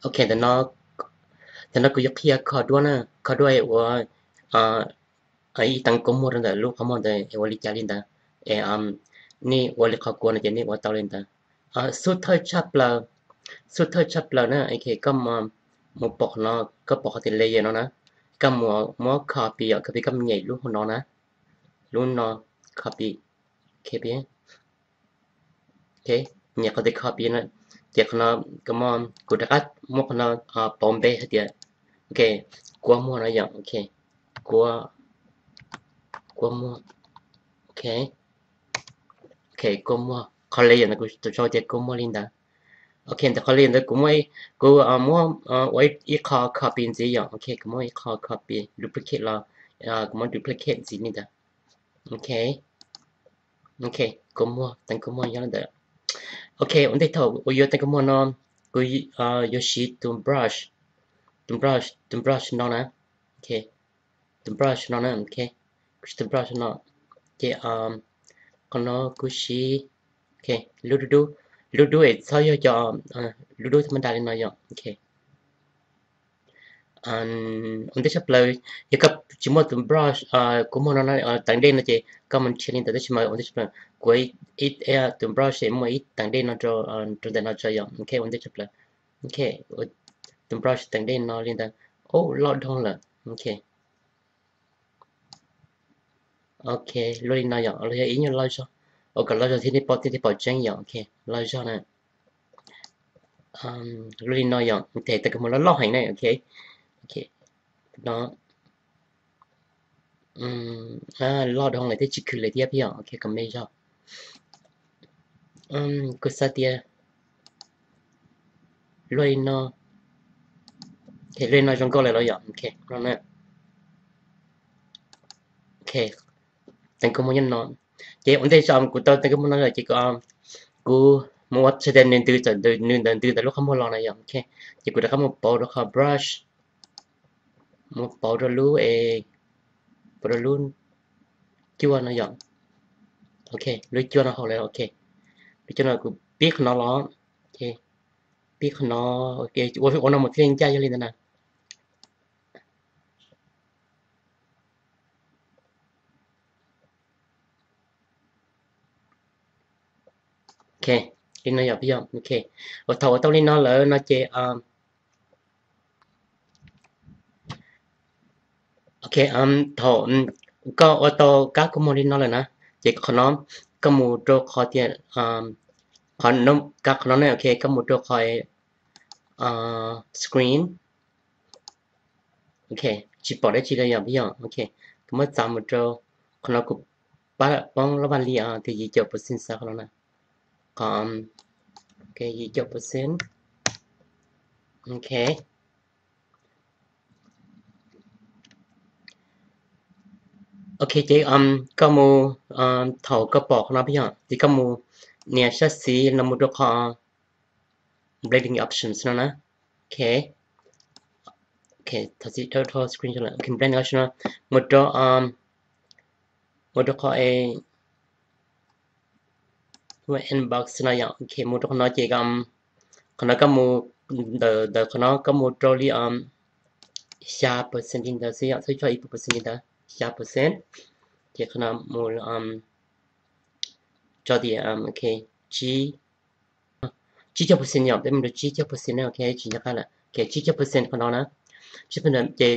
Ok, ntawm no, ntawm no kuv yuav qhia kho duab na, kho duab es ua ib teev kua muag rau ntawm lub qhov muag ntawd es ua li cas li ntawd. Es nej ua li qhov kuv no ces nej ua tau li ntawd. Xub thawj tshaj plaws, xub thawj tshaj plaws na, koj mus pom qhov no, koj pom qhov tias layer no na, koj mus muab copy, copy koj mus nyem lub hauv no na, lub no, copy, copy, nyem qhov tias copy na, ces qhov no, kuv rov qab muab qhov no pauv npe hais tias, ok, kua muag no yom, ok, kua, kua muag, ok, ok, kua muag, qhov layer ntawd kuv tau sau tias kua muag li ntawd. Ok, ntawm qhov layer ntawd kuv muab, kuv muab ua ib qho copy ntxiv yom, ok, kuv muab ib qho copy, duplicate los, kuv muab duplicate ntxiv li ntawd. Ok, ok, kua muag, teev kua muag nyob li ntawd. Ok, ua ntej thaum uas yuav teev kua muag no, kuv yuav siv tus brush, tus brush, tus brush no na, ok, tus brush no na, ok, kuv siv tus brush no, ces qhov no kuv siv, ok, lub dub dub, lub dub es txhob yog cov lub dub thaj ma da li no yom, ok. Ua ntej tshaj plaws, yog koj tsis muaj tus brush kua muag no, teev dej no ces koj mus nrhiav li ntawd, tab sis mas ua ntej tshaj plaws kuv ib, tus brush es muaj ib teev dej no rau ntawm no tso yom, ok, ua ntej tshaj plaws, ok, tus brush teev dej no li ntawd, ub, loj dhau lawm, ok. Ok, luaj li no yom, los yog ib nyuag loj zog, ua kom loj zog thiaj li pom, thiaj li pom tseeb yom, ok, loj zog na. Luaj li no yom, teev kua muag loj loj heev na, ok, no, loj dhau lawm thiab tsis khwv li thiab yom, ok, kom me zog. Kuv xav tias luaj li no, luaj li no zoo nkauj lawm los yom, ok, no na. Ok, teev kua muag nyob no. Ces ua ntej kuv tau teev kua muag no lawm ces kuv mus ua txhais tes nws ntws, nws ntawm ntws ntawm lub qhov muag los na yom, ok. Ces kuv rov qab mus pauv rau qhov brush, mus pauv rau lub es, pauv rau lub cuaj no yom. Ok, lub cuaj no hauv lawm, ok. Lub cuaj no kuv pib qhov no los, pib qhov no, ua no mus thiaj li ncaj, yog li ntawd na. Ok, li no yom, yog, ok. Ua thaum ua tau li no lawm no ces, ok, thaum koj ua tau kab kua muag li no lawm na, ces qhov no koj mus rau qhov tias, qhov, kab qhov no ne, ok, koj mus rau qhov screen. Ok, tsis pom dab tsi li yom, yog, ok, kuv muab txav mus rau qhov no, kuv pab poob loj vaj li tias yim caum percent xav qhov no na, qhov, ok, yim caum percent, ok. Ok, ces koj mus, thaum koj pom qhov no yom, ces koj mus nias sab xis no mus rau qhov blending options no na. Ok, ok, thov txim, rau screen, ok, blending options no mus rau, mus rau qhov, inbox no yom, ok, mus rau qhov no ces, qhov no koj mus, ntawm, ntawm qhov no koj mus rau li xya percent li ntawd xwb yom, txhob cog ib puas percent li ntawd, xya percent. Ces qhov no mus tso tias, ok, tsib, tsib caug percent yom, peb mus rau tsib caug percent na, ok, tsis nco qab lawm, ok, tsib caug percent qhov no na, tsib caug percent ces,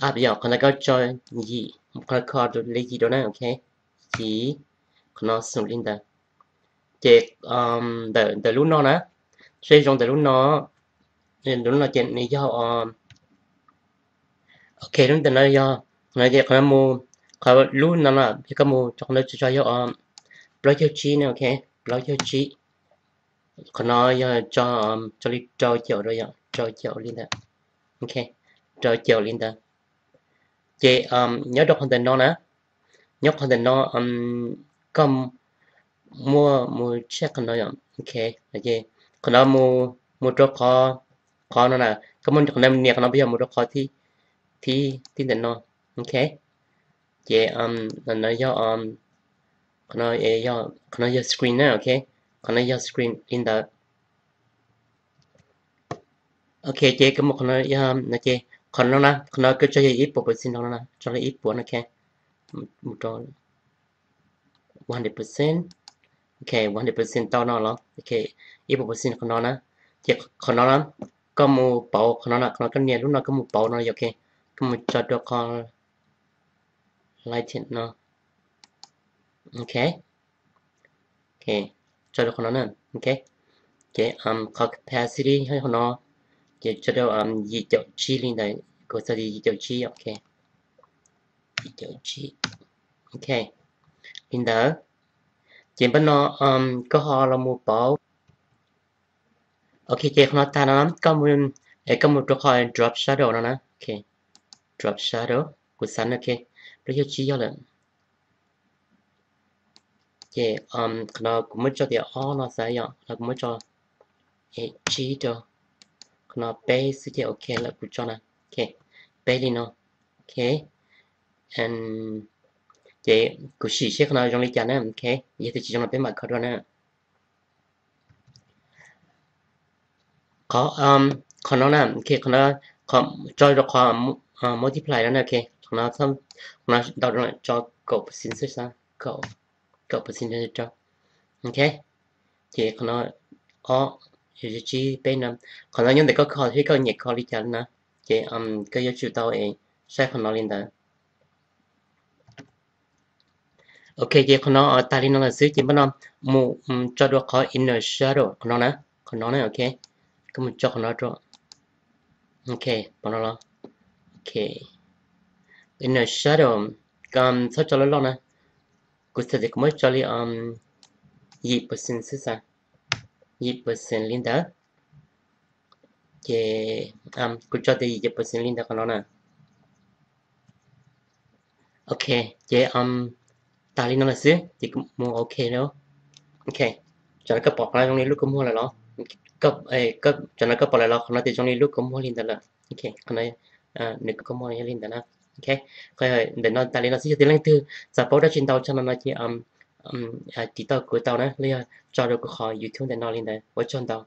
ab yom, qhov no koj tso yim, qhov no kho li yim rau na, ok, yim, qhov no xoom li ntawd. Ces ntawm, ntawm lub no na, saib zoo ntawm lub no, ntawm lub no ces nws yog, ok, lub ntawm no yog, qhov no ces qhov no mus, qhov lub no na, yog koj mus rau qhov no tso yog plaub caug tsib na, ok, plaub caug tsib. Qhov no yog tso, tso li rau caum rau yom, rau caum li ntawd, ok, rau caum li ntawd. Ces nyob rau qhov ntawm no na, nyob qhov ntawm no, koj muaj mus check qhov no yom, ok, qhov no mus, mus rau qhov, qhov no na, koj muaj qhov no nias qhov no peb yog mus rau qhov thib, thib ntawm no, ok. Ces no yog, qhov no, qhov no yog screen na, ok, qhov no yog screen li ntawd. Ok, ces koj mus qhov no, no ces qhov no na, qhov no koj tso yog ib puas percent no na, tso li ib puas no, ok, mus rau one hundred percent. Ok, one hundred percent tau no los, ok, ib puas percent qhov no na. Ces qhov no na, koj mus pauv qhov no na, qhov no koj nias lub no koj mus pauv no, ok, koj mus tso rau qhov lighting no. Ok, ok, tso rau qhov no na. Ok, ces qhov capacity qhov no, ces tso rau yim caum tsib li ntawd, kuv xav tias yim caum tsib, ok, yim caum tsib. Ok, li ntawd. Ces npaj no koj ho los mus pauv. Ok, ces qhov no tag no, koj mus, koj mus rau qhov drop shadow no na. Ok, drop shadow, kuv xav, ok, plaub caug tsib yog lawm. Ces qhov no kuv muab tso tias ob no xav yom, los kuv muab tso tsib rau. Qhov no peb xwb ces ok lawm, kuv tso na. Ok, peb li no. Ok, ces kuv sim seb qhov no zoo li cas na. Ok, yog tias tsis zoo los peb mam kho dua na. Qhov, qhov no na, ok, qhov no, qhov tso rau qhov multiply no na, ok, qhov no, qhov no ntau, tso kaum percent xwb, kaum percent rau. Ok, ces qhov no ob, tsib, peb no, qhov no nyob ntawm koj kho thiab koj nyiam kho li cas na. Ces koj yuav tsum tau es saib qhov no li ntawd. Ok, ces qhov no tag li no lawm xwb ces npaj no mus tso dua qhov inner shadow qhov no na, qhov no na, ok, koj mus tso qhov no rau. Ok, pom no los? Ok, inner shadow, txhob tso loj loj na, kuv xav tias kuv muab tso li yim percent xwb xav, yim percent li ntawd. Ces kuv tso tias yim caum percent li ntawd qhov no na. Ok, ces tag li no lawm xwb ces mus ok na. Ok, tsam no koj pom qhov no zoo li lub kua muag lawm los? Tsam no koj pom lawm los qhov no tias zoo li lub kua muag li ntawd lawm? Ok, qhov no nws kua muag yog li ntawd na. Ok, ntawm no tas li no xwb, yog tias leej twg xav paub dab tsi ntau tshaj no no ces tiv tauj kuv tau na, los yog tso rau kuv qhov YouTube ntawm no li ntawd. Ua tsaug ntau.